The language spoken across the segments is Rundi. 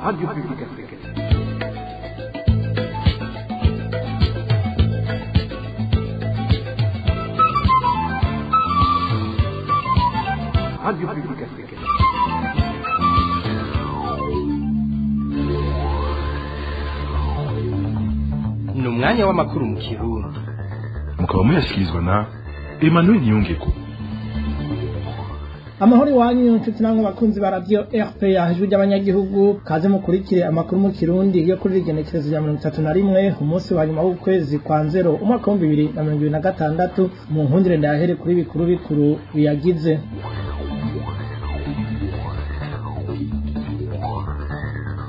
Radio Publique Africaine. Radio Publique Africaine. Ni umwanya w'amakuru mu Kirundi. Mukaba muyashyikirizwa na Emmanuel Niyongeko. Amahoro iwanyu nshuti namwe bakunzi ba Radio RPA, ijwi ry'abanyagihugu. Kaze mukurikire amakuru mu Kirundi yo kuri rigenekerezo rya 31, umunsi wa nyuma w'ukwezi kwa nzero, umwaka wa 2026. Mu nkundire ndahere kuri bikuru bikuru biyagize.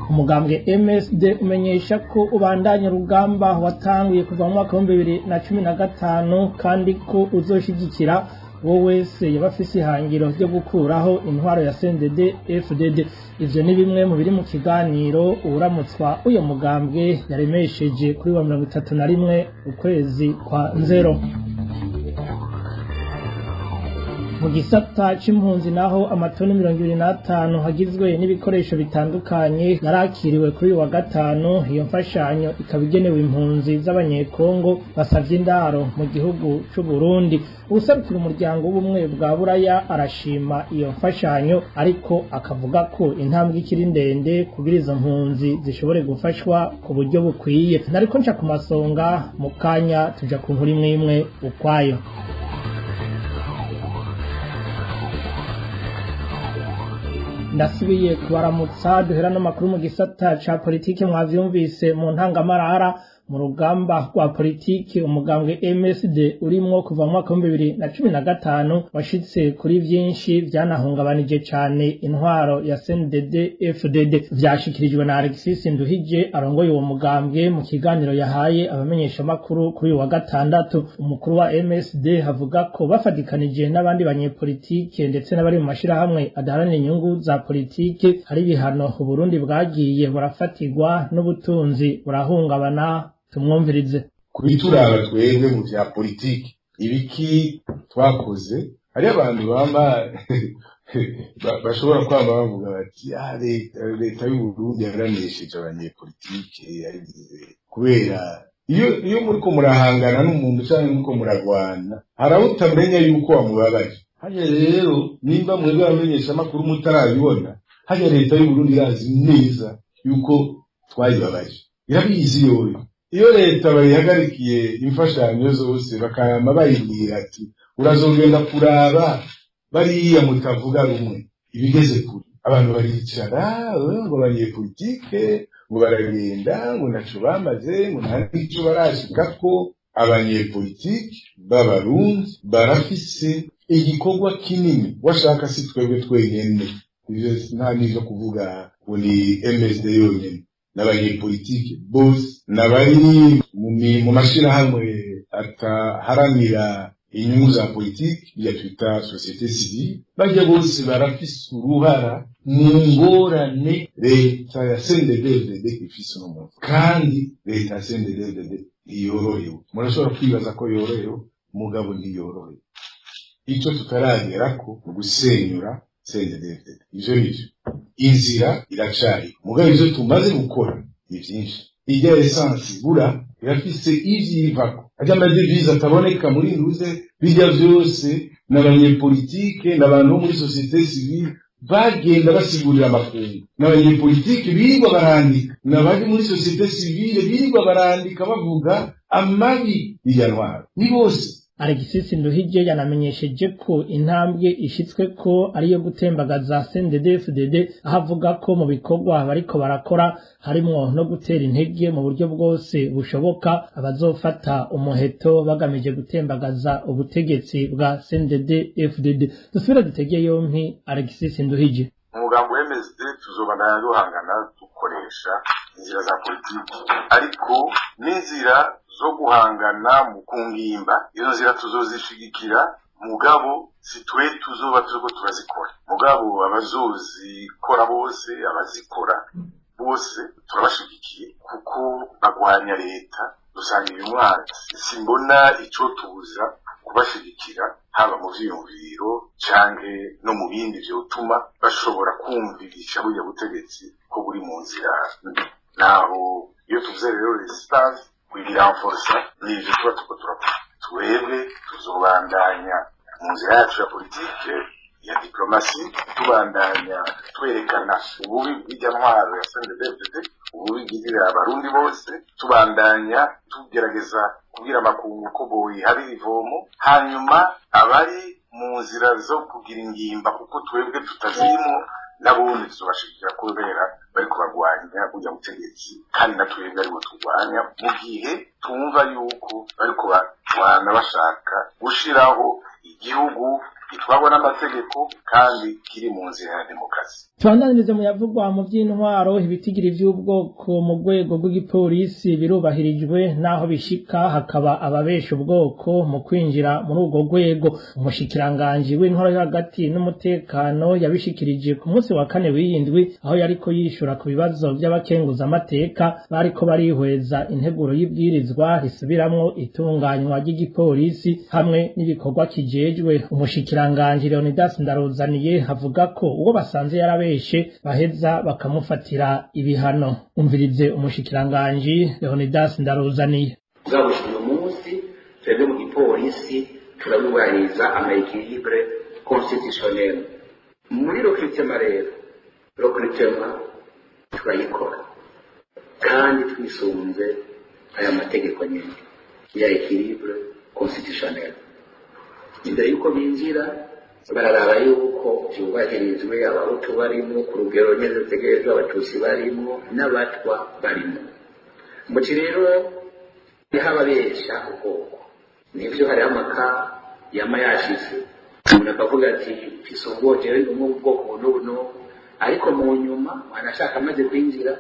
Umugambwe MSD umenyesha ko ubandanya urugamba watanguye kuva mu mwaka wa 2015, kandi ko uzoshigikira uwo wese yaba afise ihangiro ryo gukuraho intwaro ya CNDD FDD. Ivyo ni bimwe mu biri mu kiganiro uwuramutswa uyo mugambwe yaremesheje kuri wa 31 ukwezi kwa nzero. Mu gisata c'impunzi naho, amatoni 25 hagizwe n'ibikoresho bitandukanye yarakiriwe kuri uyu wa gatanu. Iyo mfashanyo ikaba igenewe impunzi z'Abanyekongo basavye indaro mu gihugu c'u Burundi. Uwuserukira Umuryango w'Ubumwe bwa Buraya arashima iyo mfashanyo, ariko akavuga ko intambwe ikiri ndende kugira izo mpunzi zishobore gufashwa ku buryo bukwiye. Nariko nca ku masonga, mu kanya tuja ku nkuru imwe imwe ukwayo. Ndasubiye kubaramutsa. Duhera n'amakuru mu gisata ca politike. Mwavyumvise mu ntangamarara, mu rugamba rwa politike umugambwe MSD urimwo kuva mu mwaka wa 2015 washitse kuri vyinshi vyanahungabanije cane intwaro ya CNDD FDD. Vyashikirijwe na Alexis Nduhije arongoye uwo mugambwe mu kiganiro yahaye abamenyeshamakuru kuri uyu wa gatandatu. Umukuru wa MSD avuga ko bafatikanije n'abandi banyepolitike ndetse n'abari mu mashirahamwe adaharanira inyungu za politike, hari ibihano Uburundi bwagiye burafatirwa n'ubutunzi burahungabana. Tumwumvirize. Kubituraba twebwe mu vya politiki, ibiki twakoze, hariyo abantu bama bashobora kwama bavuga bati: "Ah, leta y'Uburundi yaranesheje abanyepolitike." Yabigize kubera iyo muriko murahangana n'umuntu canke muriko muragwana, hari aho utamenya yuko wamubabaje. Harya rero nimba mwebwe abamenyeshamakuru mutarabibona, harya leta y'Uburundi irazi neza yuko twayibabaje, irabizi yoyo. Iyo leta bayihagarikiye imfashanyo zose, bakama bayibwira ati: "Urazogenda kuraba bariya mutavuga rumwe." Ibigeze kure, abantu baricara ngo abanyepolitike ngo baragenda, ngo ntaco bamaze, ngo nta n'ico barashikako. Abanyepolitike b'Abarundi barafise igikorwa kinini. Washaka si twebwe twenyene, ivyo nta n'ivyo kuvuga ngo ni MSD yonyene, n'abanyepolitike bose n'abari mu mashirahamwe ataharanira inyungu za politiki, bya twita société civile. Bajya bose barafise uruhara mu ngorane leta ya CNDD-FDD ifise uno munsi. Kandi leta ya CNDD-FDD ntiyorohewe. Murashobora kwibaza ko yorohewe, mugabo ntiyorohewe. Ico tutaragerako ni ugusenyura CNDD-FDD, ivyo nivyo, inzira iracari. Mugabo ivyo tumaze gukora ni vyinshi. Irya essence ibura irafise ivyivako, arya amadevize ataboneka muri nduze, birya vyose n'abanyepolitike n'abantu bo muri société civile bagenda basigurira amakungu, n'abanyepolitike birirwa barandika, n'abari muri société civile birirwa barandika bavuga amabi y'irya ntwaro, ni bose. Alexis Nduhije yanamenyesheje ko intambwe ishitswe ko ariyo gutembagaza CNDD-FDD, aho avuga ko mu bikorwa bariko barakora harimwo no gutera intege mu buryo bwose bushoboka abazofata umuheto bagamije gutembagaza ubutegetsi bwa CNDD-FDD. Dusubire dutege yompi Alexis Nduhije. Umugambi wa MSD tuzobandanya duhangana dukoresha inzira za politiki, ariko n'inzira zo guhangana mu kungimba, izo nzira tuzozishigikira, mugabo si twe tuzoba turiko turazikora. Mugabo abazozikora bose, abazikora bose turabashigikiye, kuko bagwanya leta dusanga uyu mwanzi. Simbona ico tuza kubashigikira, haba mu vyiyumviro canke no mu bindi vyotuma bashobora kumvirisha burya butegetsi ko buri uri mu nzira mbi. Naho iyo tuvuze rero resistance kuyirenforsa, n'ivyo tuba turiko turakora. Twebwe tuzobandanya mu nzira yacu ya politike, ya diplomasi, tubandanya twerekana ububi bw'irya ntwaro ya CNDD-FDD, ububi bwigirira abarundi bose, tubandanya tugerageza kubwira amakungu ko boyiharira ivomo, hanyuma abari mu nzira zo kugira ingimba, kuko twebwe tutazirimo, n'abundi tuzobashigikira kubera bariko barwanya burya butegetsi, kandi na twebwe aribo turwanya mu gihe tumva yuko bariko barwana bashaka gushiraho igihugu gitwarwa n'amategeko kandi kiri mu nzira ya demokarasi. Tubandanirize mu yavugwa mu by'intwaro. Ibitigiri by'ubwoko mu rwego rw'igipolisi birubahirijwe, naho bishika hakaba ababesha ubwoko mu kwinjira muri urwo rwego. Umushikiranganji w'intwaro yo hagati n'umutekano yabishikirije ku munsi wa kane w'iyindwi, aho yariko yishura ku bibazo by'abakenguzamateka bariko barihweza integuro y'ibwirizwa risubiramwo itunganywa ry'igipolisi hamwe n'ibikorwa kijejwe. Umushikiranganji Leonidas Ndaruzaniye avuga ko uwo basanze yarabeshe baheza bakamufatira ibihano. Umvirize umushikiranganji Leonidas Ndaruzaniye. Uzabushira uyu munsi, twebwe mu gipolisi turabubahiriza ama équilibre constitutionnel muri recrutement. Rero recrutement turayikora kandi twisunze aya mategeko nyene ya équilibre constitutionnel. Imbere yuko binjira bararaba yuko vyubahirijwe, abahutu barimo ku rugero nyene rutegerezwa, abatutsi barimo n'abatwa barimo. Muti rero niho ababesha ubwoko, nivyo, hariho amaka yama yashitse umuntu akavuga ati: "Mfise ubwoko, jewe ndi umwe mu bwoko ubu n'ubu n'ubu", ariko mu nyuma wanashaka amaze kwinjira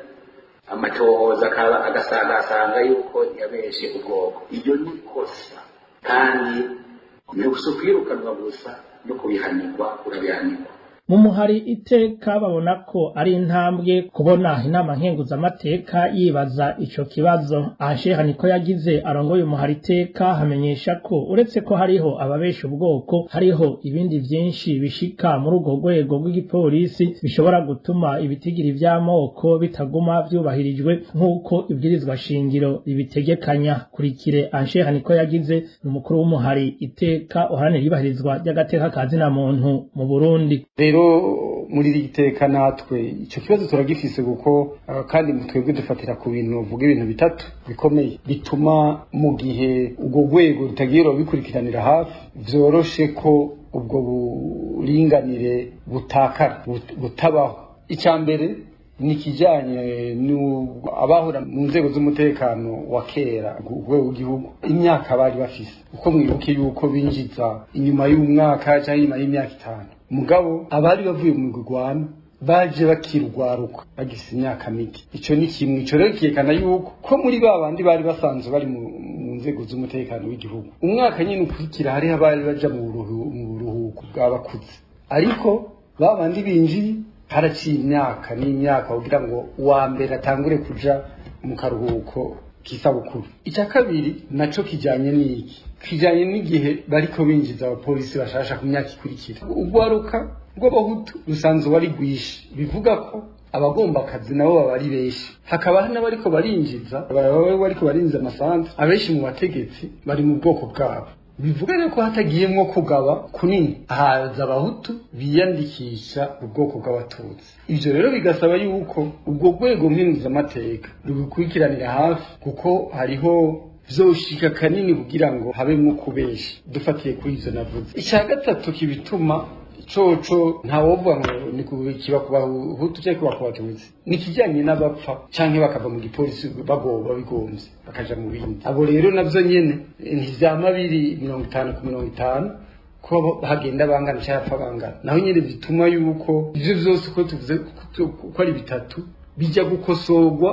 amatohoza akaba agasanga asanga yuko yabeshe ubwoko. Iryo ni kosa, kandi ni si ukwirukanwa gusa, no kubihanirwa urabihanirwa. Mu muhari Iteka babona ko ari intambwe kubona inama nkenguzamateka yibaza ico kibazo. Ahasheha niko yagize arongoye umuhari Iteka hamenyesha ko uretse ko hariho ababesha ubwoko, hariho ibindi vyinshi bishika muri urwo rwego rw'igipolisi bishobora gutuma ibitigiri vy'amoko bitaguma vyubahirijwe nk'uko ibwirizwa shingiro ribitegekanya. Kurikire Ansheha niko yagize, ni umukuru w'umuhari Iteka uharanira iyubahirizwa ry'agateka ka zina muntu mu Burundi. Rero muri iri teka natwe icyo kibazo turagifise, kuko kandi twebwe dufatira ku bintu uvuga, ibintu bitatu bikomeye bituma mu gihe urwo rwego rutagiye rubikurikiranira hafi vyoroshe ko ubwo buringanire butakara, butabaho. Icya mbere ni ikijyanye abahora mu nzego z'umutekano wa kera ku rwego rw'igihugu, imyaka bari bafise, uko mwibuke yuko binjiza inyuma y'umwaka cyangwa inyuma y'imyaka 5, mugabo abari bavuye mu mirwano baje bakirwaruka bagise imyaka mike. Ico ni kimwe. Ico rero kiyekana yuko ko muri ba bandi bari basanzwe bari mu nzego z'umutekano w'igihugu, umwaka nyine ukurikira hariho abari baja mu buruhuko bw'abakuze, ariko ba bandi binjiye haraciye imyaka n'imyaka kugira ngo uwa mbere atangure kuja mu karuhuko k'isabukuru. Icya kabiri naco kijanye n'iki? Kijanye n'igihe bariko binjiza abapolisi bashasha ku myaka ikurikira. Urwaruka rw'abahutu rusanzwe wari rwishi, bivuga ko abagomba akazi nabo baba ari benshi, hakaba hari n'abariko barinjiza, baba bariko barinjiza amasanzu, abenshi mu bategetsi bari mu bwoko bwabo. Bivuga rero ko hatagiyemwo kugaba kunini, haza abahutu biyandikisha ubwoko bw'abatutsi. Ivyo rero bigasaba yuko ubwo rwego mpinuzamateka rubikurikiranira hafi, kuko hariho vyoshika kanini kugira ngo habemwo kubesha dufatiye kuri ivyo navuze. Icya gatatu kibituma coco ntawovuga ngo ni kiba ku bahutu cyangwa kiba ku batutsi, ni ikijyanye n'abapfa canke bakava mu gipolisi bagoba bigomvye bakaja mu bindi. Abo rero navyo nyene ntivyama biri 50 ku 50, ko hagenda bangana cyangwa hapfa bangana. Naho nyene bituma yuko ivyo vyose uko tuvuze ko ari bitatu bijya gukosorwa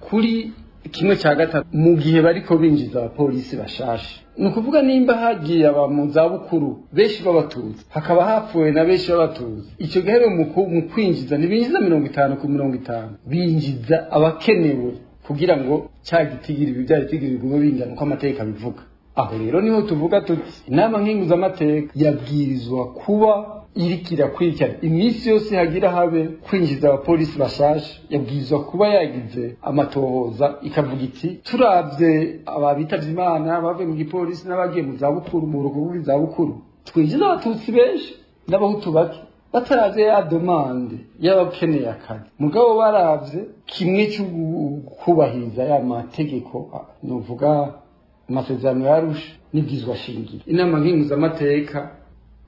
kuri kimwe cya gatatu mu gihe bariko binjiza abapolisi bashasha. Ni ukuvuga nimba hagiye aba mu zabukuru benshi b'abatutsi, hakaba hapfuye na benshi b'abatutsi, icyo gihe rero mu kwinjiza ntibinjiza 50 ku 50, binjiza abakenewe kugira ngo cya gitigiri, bya bitigiri bigume bingana uko amategeko abivuga. Aho rero niho tuvuga tuti inama nkenguzamateka yabwirizwa kuba iriko irakurikirana iminsi yose hagira habe kwinjiza abapolisi bashasha, yabwirizwa kuba yagize amatohoza ikavuga iti turavye ababitavye Imana bavuye mu gipolisi n'abagiye mu zabukuru, mu buruhuko bw'izabukuru, twinjiza abatutsi benshi n'abahutu bake, bataravye ya demande y'abakeneye akazi. Mugabo baravye kimwe cyo kubahiriza ya mategeko, novuga amasezerano y'Arusha n'ibwirizwa shingiro. Inama nkenguzamateka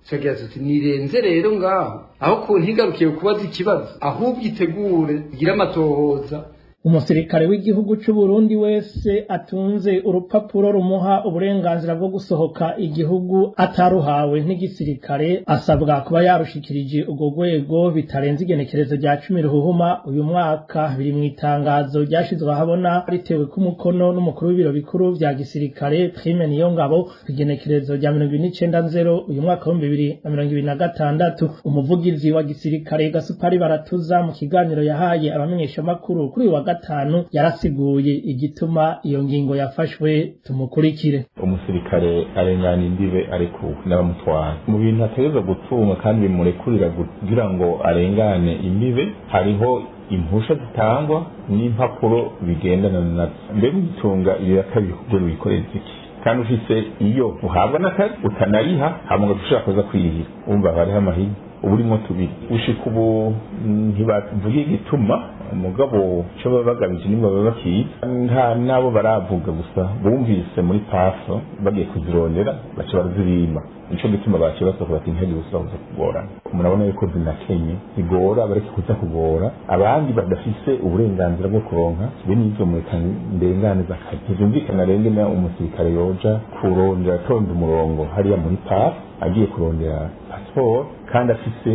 turagira tuti nirenze rero ngaho aho ku ntigarukiye kubaza ikibazo, ahubwo itegure igire amatohoza. Umusirikare w'igihugu c'u Burundi wese atunze urupapuro rumuha uburenganzira bwo gusohoka igihugu ataruhawe n'igisirikare asabwa kuba yarushikirije urwo rwego bitarenze igenekerezo rya 10 Ruhuhuma uyu mwaka. Biri mu itangazo ryashizwe ahabona ritewe ku mukono n'umukuru w'ibiro bikuru vya gisirikare Prime Niyongabo ku igenekerezo rya 29.0 uyu mwaka wa 2026. Umuvugizi wa gisirikare Gasupari Baratuza mu kiganiro yahaye abamenyeshamakuru kuri uyu wa gatanu yarasiguye igituma iyo ngingo yafashwe, tumukurikire. Umusirikare arengana imbibe arekuwe n'abamutwara mu bintu ategerezwa gutunga kandi bimurekurira kugira ngo arengane imbibe, hariho impusha zitangwa n'impapuro bigendana nazo. Mbega ugitunga iyo ya kabiri kugira wikoreze iki kandi ufise iyo uhabwa n'akazi utanariha, hama ushaka kuza kwirihira, wumva hariho amahirwe uba urimo tubiri. Ushika ubu ntibavuga igituma, umugabo cyo baba bagamije nibo baba bakizi, nta nabo baravuga, gusa bumvise muri paso bagiye kuzirondera baca barazibima. Nico gituma baciye basohoka bati ntihagire usubira kuza kugorana. Murabona yuko zinakenye zigora, bareke kuza kugora abandi badafise uburenganzira bwo kuronka bene izo mureka ndengane z'akazi. Ntivyumvikana rero ingene umusirikare yoja kurondera atonze umurongo hariya muri paso agiye kurondera pasiporo kandi afise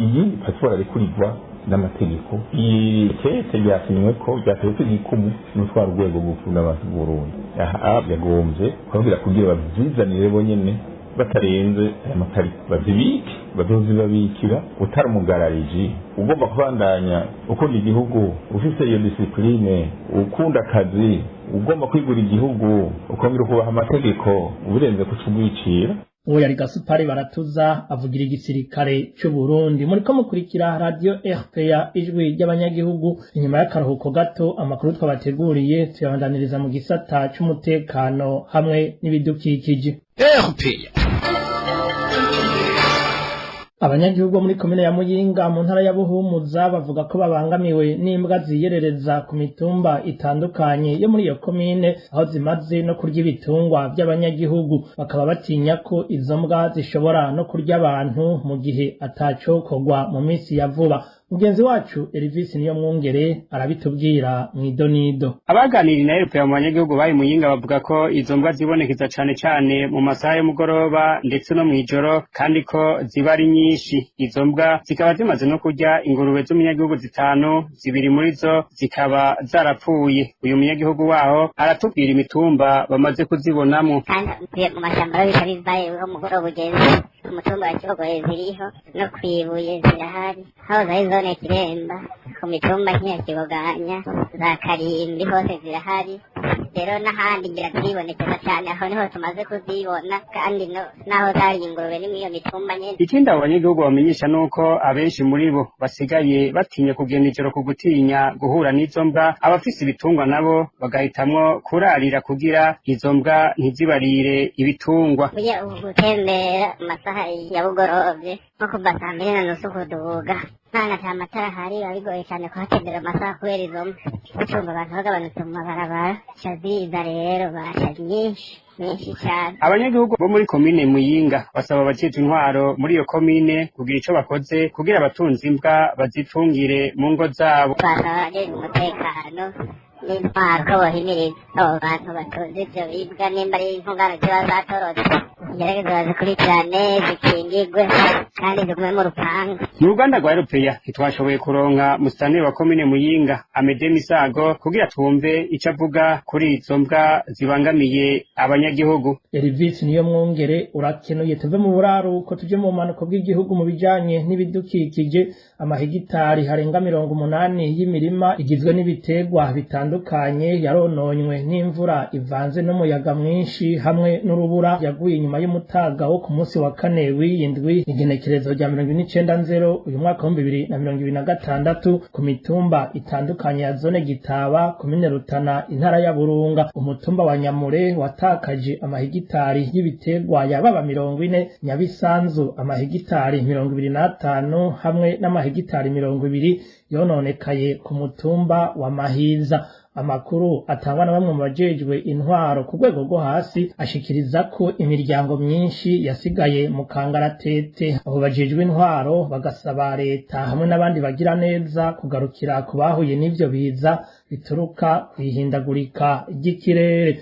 iyi pasiporo arekurirwa n'amategeko. Iyi kete ryasinywe ko ryateretse igikumu n'utwara urwego rw'ubukungu abantu b'Uburundi. Aha yagombye kubabwira kugira bavyizanire bonyene batarenze aya matariki, bazibike, bazozibabikira. Utari ugomba kubandanya ukunda igihugu, ufise iyo disipline, ukunda akazi, ugomba kwigura igihugu, ukongera ukubaha amategeko, uburenze kucugwicira. Uwo yari Gasupari Baratuza avugira igisirikare c'u Burundi. Muriko mukurikira radio RPA ijwi ry'abanyagihugu. Inyuma y'akaruhuko gato amakuru twabateguriye tuyabandaniriza mu gisata c'umutekano hamwe n'ibidukikije. RPA. Abanyagihugu bo muri komine ya Muyinga mu ntara ya Buhumuza bavuga ko babangamiwe n'imbwa ziyerereza ku mitumba itandukanye yo muri iyo komine, aho zimaze no kurya ibitungwa by'abanyagihugu. Bakaba batinya ko izo mbwa zishobora no kurya abantu mu gihe atacokorwa mu minsi ya vuba. Mugenzi wacu Elvis Niyomwungere arabitubwira mw'idonido. Abaganiriye na RPA mu banyagihugu bari Muyinga bavuga ko izo mbwa zibonekeza cane cane mu masaha y'umugoroba ndetse no mw'ijoro, kandi ko ziba ari nyinshi. Izo mbwa zikaba zimaze no kurya ingurube z'umunyagihugu 5, 2 muri zo zikaba zarapfuye. Uyu munyagihugu waho aratubwira imitumba bamaze kuzibonamwo. Kandi mu mashamba aho bica bivaye uwo mugoroba ugeze ku mutumba wa Kibogoye ziriho, no kwibuye zirahari, aho zari zone Kiremba, ku mitumba nk'iya Kiboganya, za Karimbi hose zirahari. Rero n'ahandi ngira ziribonekeza cyane, aho niho tumaze kuzibona, kandi n'aho zari ingurube ni mw'iyo mitumba nyene. Ikindi abo banyagihugu bamenyesha nuko abenshi muri bo basigaye batinya kugenda ijoro ku gutinya guhura n'izo mbwa. Abafise ibitungwa nabo bagahitamwo kurarira kugira izo mbwa ntizibarire ibitungwa. Burya gutembera mu masaha ya bugorovye nko kuva saa 2:30 kuduga, nta ata matara ahari, biba bigoye cyane kuhatembera amasaha kubera izo mbwa. Ucumva abantu bagabanutse mu mabarabara, zica ziza rero basha nyinshi nyinshi cyane. Abanyagihugu bo muri komine Muyinga basaba abajejwe intwaro muri iyo komine kugira ico bakoze kugira abatunze imbwa bazitungire mu ngo zabo. Basaba abajejwe umutekano n'intwaro ko bohimiriza abo bantu batunze ivyo bibwa, nimba ari intungano ziba zatorotse gerageza bazikurikirane zikingigwe kandi zigume mu rupangu. Mu ruganda rwa RPA ntitwashoboye kuronka musitanteri wa komine Muyinga Amede Misago kugira twumve ico avuga kuri izo mbwa zibangamiye abanyagihugu. Elvis Niyomwungere urakenuye. Tuve mu buraruko tuje mu bumanuko bw'igihugu mu bijanye n'ibidukikije. Amahegitari harenga 80 y'imirima igizwe n'ibiterwa bitandukanye yarononywe n'imvura ivanze n'umuyaga mwinshi hamwe n'urubura yaguye inyuma y'umutaga wo ku munsi wa kane w'iyindwi igenekerezo Igenekerezo rya 29 nzero uyu mwaka wa 2026 ku mitumba itandukanye ya zone Gitaba, komine Rutana, intara ya Burunga. Umutumba wa Nyamure watakaje amahegitari y'ibiterwa yababa 40, Nyabisanzu amahegitari 25 hamwe n'amahegitari 20 yononekaye ku mutumba wa Mahiza. Amakuru atangwa na bamwe mu bajejwe intwaro ku rwego rwo hasi ashikiriza ko imiryango myinshi yasigaye mu kangaratete. Abo bajejwe intwaro bagasaba leta hamwe n'abandi bagira neza kugarukira ku bahuye n'ivyo biza bituruka kw'ihindagurika ry'ikirere.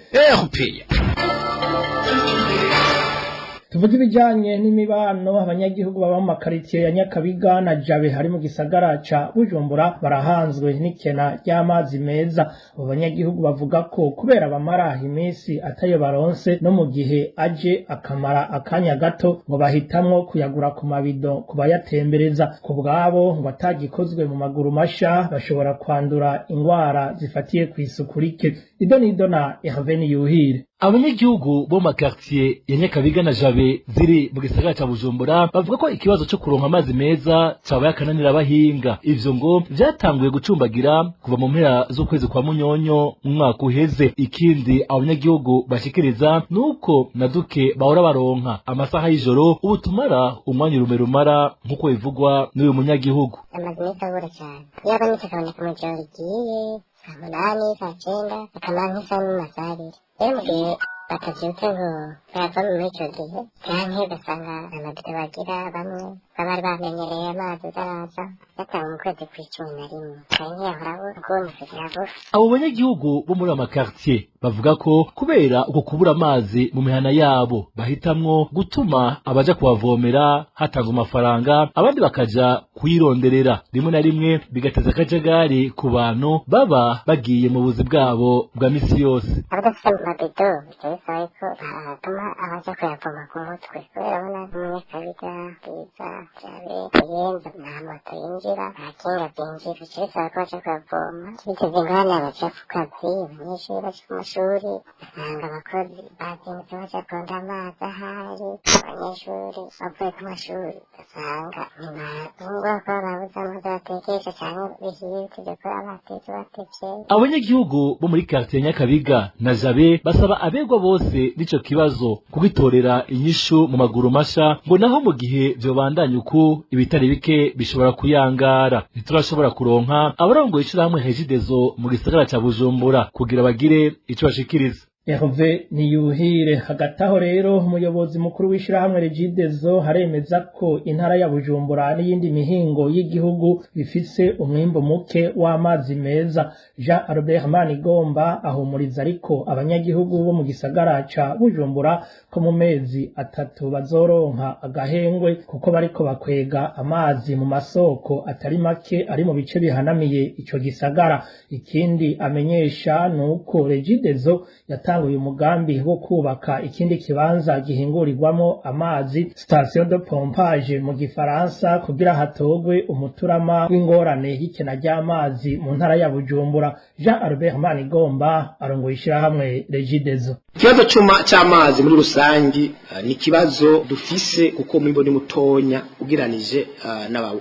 Tuvuge ibijanye n'imibano. Abanyagihugu baba mu makaritiye ya Nyakabiga na Jabe hari mu gisagara ca Bujumbura barahanzwe n'ikena ry'amazi meza. Abo banyagihugu bavuga ko kubera bamara iminsi atayo baronse, no mu gihe aje akamara akanya gato, ngo bahitamwo kuyagura ku mabido kubayatembereza. Ku bwabo ngo atagikozwe mu maguru masha bashobora kwandura ingwara zifatiye kw'isuku rike. Idonido na Herve Niyuhire. Abanyagihugu bo mu makartier ya Nyakabiga na Jabe ziri mu gisagara ca Bujumbura bavuga ko ikibazo co kuronka amazi meza cabaye akananira abahinga. Ivyo ngo vyatanguye gucumbagira kuva mu mpera z'ukwezi kwa Munyonyo mu mwaka uheze. Ikindi abanyagihugu bashikiriza nuko na duke bahora baronka amasaha y'ijoro ubu tumara umwanya urume rumara, nk'uko bivugwa n'uyu munyagihugu. Amazi meza abura cyane, iyo abonetse akaboneka mu ijoro rigiye saa 8, saa 9, akamara nk'isaha n'amasaha 2. Rero mu gihe batavyutse ngo bayavome muri ico gihe, canke ugasanga amabido bagira, bamwe baba bari bamenyereye amazi azaraza yatangwa mu kwezi kw'11 kare ntiyahora abura, ukuntu kugira. Abo banyagihugu bo muri aya makartier bavuga ko kubera uko kubura amazi mu mihana yabo bahitamwo gutuma abaja kubavomera hatangwa amafaranga, abandi bakaja kuyironderera, rimwe na rimwe bigateza akajagari ku bantu baba bagiye mu buzi bwabo bwa misi yose. Abadafite amabido bica bisaba yuko batuma abaja kuyavoma ku mutwe, kubera ubona Munyakabiga, Bwiza, Jabe, Buyenzi nta moto yinjira, nta kinga ryinjira, bica bisaba ko baja kuyavoma. Biteza ingorane abaja ku kazi, abanyeshuri baja ku mashuri, usanga abakozi bazindutse baja kurondera amazi ahari, abanyeshuri bavuye ku mashuri ugasanga ntibafungura kubera babuze amazi batekesha canke bihiye, kubera batetse batevye. Abanyagihugu bo muri quartier Nyakabiga na Jabe basaba abegwa bose n'ico kibazo kugitorera inyishu mu maguru masha, ngo naho mu gihe vyobandanya uku ibitari bike bishobora kuyangara. Ntiturashobora kuronka abarongoye ishirahamwe Regideso mu gisagara ca Bujumbura kugira bagire ico bashikiriza. Herve Niyuhire. Hagati aho rero, umuyobozi mukuru w'ishirahamwe Regideso haremeza ko intara ya Bujumbura n'iyindi mihingo y'igihugu bifise umwimbu muke w'amazi meza. Jean Albert Manigomba ahumuriza ariko abanyagihugu bo mu gisagara ca Bujumbura ko mu mezi 3 bazoronka agahengwe, kuko bariko bakwega amazi mu masoko atari make ari mu bice bihanamiye ico gisagara. Ikindi amenyesha nuko Regideso yatanguye umugambi wo kubaka ikindi kibanza gihingurirwamo amazi, station de pompage mu gifaransa, kugira hatogwe umuturama w'ingorane y'ikena ry'amazi mu ntara ya Bujumbura. Jean Albert Manigomba arongoye ishirahamwe Regideso. Ikibazo c'amazi muri rusangi ni ikibazo dufise kuko umwimbu ni mutonya ugereranije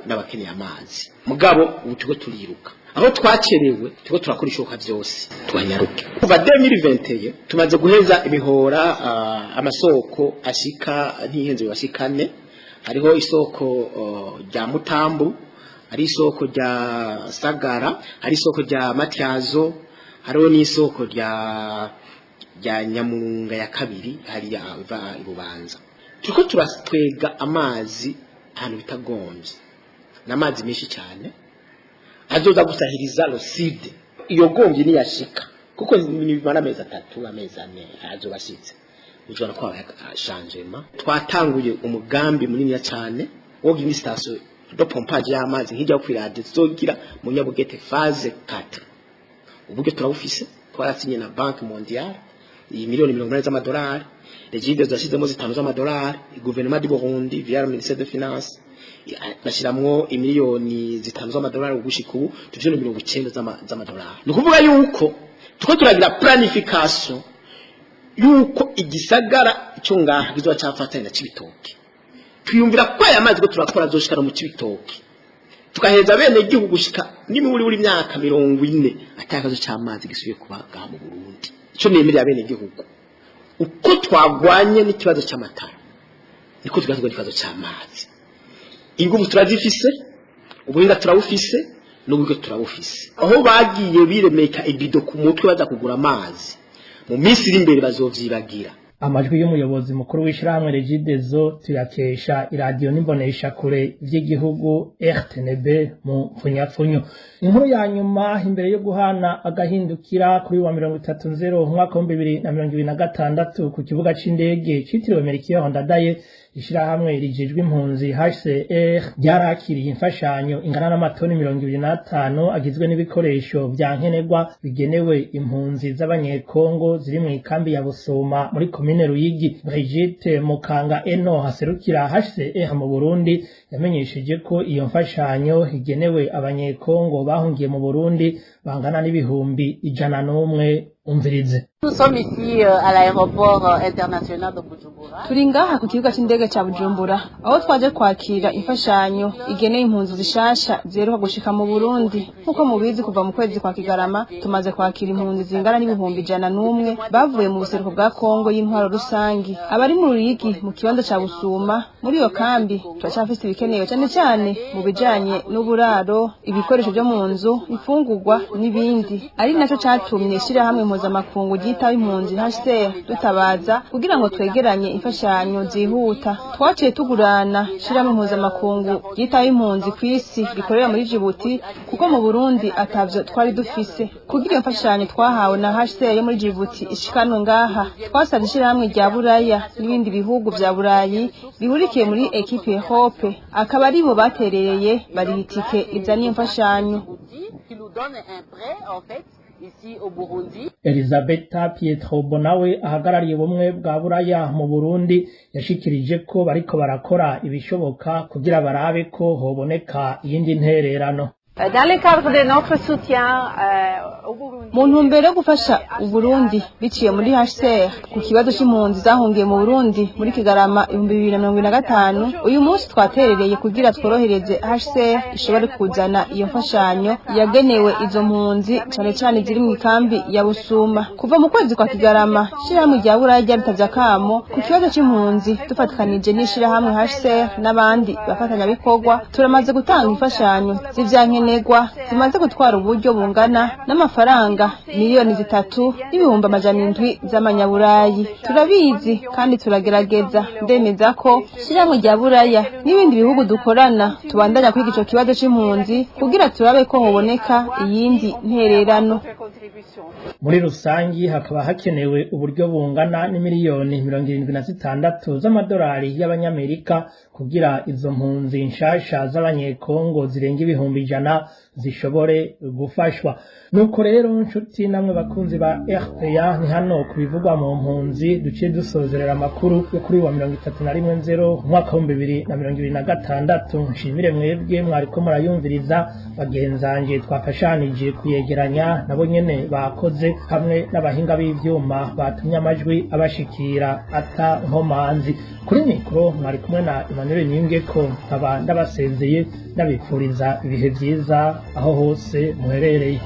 n'abakeneye amazi, mugabo ubu turiko turiruka aho twacerewe, turiko turakora ishoboka vyose tuhanyaruke. Kuva 2021 tumaze guheza imihora amasoko ashika ntihenze bashikane. Hariho isoko rya Mutambu, hari isoko rya Sagara, hari isoko rya Matyazo, hariho n'isoko rya Nyamurunga ya kabiri hariya va Ibubanza. Turiko turatwega amazi ahantu bitagombye, n'amazi menshi cyane azoza gusahiriza roside. Iyo gombye niyashika, kuko nibimara amezi 3, amezi 4 azoba ashitse, uzobona ko habaye changement. Twatanguye umugambi munini cyane wo gina station de pompage y'amazi nk'ijya kwirade tuzogira mu Nyabugete phase 4. Uburyo turabufise, twarasinye na Banque Mondiale iyi miliyoni 80 z'amadolari, Regideso yashizemo 5 z'amadolari, gouvernement du Burundi via le ministère de finance bashiramwo imiliyoni 5 z'amadolari. Ugushika ubu tufite 90 z'amadolari. Ni ukuvuga yuko tuko turagira planification yuko igisagara cyo ngaha kizoba cafatanye na Cibitoke. Twiyumvira ko aya mazi ko turakora azoshikana mu Cibitoke, tukaheza bene igihugu gushika n'imiburi buri myaka 40 atakazo c'amazi gisubiye kuba ngaha mu Burundi. Ico nemerera bene igihugu, uko twagwanye n'ikibazo c'amatara niko tugatwa n'ikibazo c'amazi. Ingufu turazifise, ubuhinga turabufise, n'uburyo turabufise. Aho bagiye biremeka ibido ku mutwe baza kugura amazi, mu minsi iri imbere bazovyibagira. Amajwi y'umuyobozi mukuru w'ishirahamwe Regideso tuyakesha iradiyo n'imboneshakure vy'igihugu RTNB mu mfunyapfunyo. Inkuru ya nyuma imbere yo guhana agahindukira kuri wa 30 umwaka wa 2026 ku kibuga c'indege citiriwe Melchior Ndadaye, ishirahamwe rijejwe impunzi HCR ryarakiriye imfashanyo ingana n'amatoni 25 agizwe n'ibikoresho vya nkenerwa bigenewe impunzi z'abanyekongo ziri mu ikambi ya Busuma muri komine Ruyigi. Brigitte Mukanga Eno haserukira HCR mu Burundi yamenyesheje ko iyo mfashanyo igenewe abanyekongo bahungiye mu Burundi bangana n'101,000. Umvirize. Nous sommes ici à l'aéroport international de Bujumbura. Turi ngaha ku kibuga c'indege ca Bujumbura aho twaje kwakira imfashanyo igeneye impunzi zishasha ziheruka gushika mu Burundi. Nk'uko mubizi, kuva mu kwezi kwa Kigarama tumaze kwakira impunzi zingana n'101,000 bavuye mu buseruko bwa Kongo y'intwaro rusangi. Abari mu Ruyigi mu kibanza ca Busuma muri iyo kambi turacafise ibikenewe cane cane mu bijanye n'uburaro, ibikoresho vyo mu nzu, imfungurwa n'ibindi. Ari naco catumye ishirahamwe mpuzamakungu ryitaho impunzi HCR dutabaza kugira ngo twegeranye imfashanyo zihuta. Twaciye tugurana ishirahamwe mpuzamakungu ryitaho impunzi kw'isi rikorera muri Djibouti, kuko mu Burundi atavyo twari dufise. Kugira iyo mfashanyo twahawe na HCR yo muri Djibouti ishikanwe ngaha, twasavye ishirahamwe rya Buraya n'ibindi bihugu vya Burayi bihurikiye muri Equipe Hope, akaba aribo baterereye bariha itike izana iyo mfashanyo. Qui nous donne un prêt en fait ici au Burundi. Elisabetta Pietrobo nawe ahagarariye ubumwe bwa Buraya mu Burundi yashikirije ko bariko barakora ibishoboka kugira barabe ko hoboneka iyindi ntererano. Dans le cadre de notre soutien au Burundi, Mu ntumbero yo gufasha Uburundi biciye muri HCR ku kibazo c'impunzi zahungiye mu Burundi muri Kigarama 2025, uyu munsi twaterereye kugira tworohereze HCR ishobore kuzana iyo mfashanyo yagenewe izo mpunzi cane cane ziri mu ikambi ya Busuma. Kuva mu kwezi kwa Kigarama, ishirahamwe rya Buraya ryaritavye akamo ku kibazo c'impunzi. Dufatikanije n'ishirahamwe HCR n'abandi bafatanyabikorwa, turamaze gutanga imfashanyo z'ivyankenerwa zimaze gutwara uburyo bungana n'amafaranga 3,700,000 z'amanyaburayi. Turabizi kandi turagerageza. Ndemeza ko ishirahamwe rya Buraya n'ibindi bihugu dukorana tubandanya kwiga ico kibazo c'impunzi kugira turabe ko hoboneka iyindi ntererano. Muri rusangi hakaba hakenewe uburyo bungana n'imiliyoni 76 z'amadolari y'abanyamerika kugira izo mpunzi nshasha z'abanyekongo zirenga 100,000 zishobore gufashwa. Nuko rero nshuti namwe bakunzi ba RPA, ni hano kubivugwa mu mpunzi duciye dusozerera amakuru yo kuri wa 31 umwaka wa 2026. Nshimire mwebwe mwariko murayumviriza, bagenzanje twafashanije kuyegeranya nabo nyene bakoze, hamwe n'abahinga b'ivyuma batumye amajwi abashikira ata nkomanzi. Kuri mikoro mwari kumwe na Emmanuel Niyungeko, nkaba ndabasezeye ndabipfuriza ibihe vyiza aho hose muherereye.